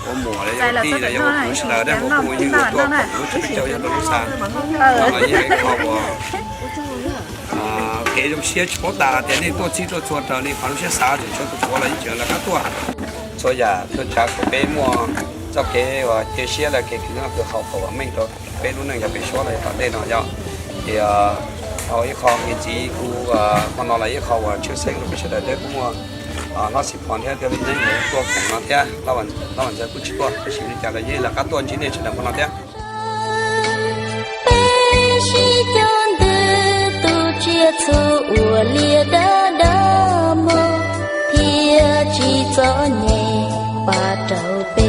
ua muam li ua tij los yog ua kwv sawv daws, kuj ua ywg ua tuaj pom lub tsev peb caug yog rau lub xav no los yeej yog ib qho uas kev zoo siab tsis paub tas tias nej tuaj txhij tuaj txhua raws li qhov lub siab xav, tseem tshuav tus tshuav los yeej tseem lawv qab tuaj. Txhua yam tuaj tsav kom peb muaj txoj kev uas cia siab lawm kev khwv noj khwv haus kom vam meej rau peb lub neej yav pem suab los yog tom ntej no yog. Ces tau ib qho niam txiv kuv hmo no los ib qho uas tshwj xeeb rau peb sawv daws thiab kuj muaj Hlob Xim Phos thiab Tij Li Neeb nkawd tuaj koom no thiab, Hlob Vam Ntxawg kuj tsis tuaj tab sis li cas los yeej lawv qab tuaj ntsib nej sawv daws hmo no thiab. Peb sib cog ntwg tus tsiaj txhu ua liaj dawb dawb mog, thiaj tsis txom nyem pab rau peb.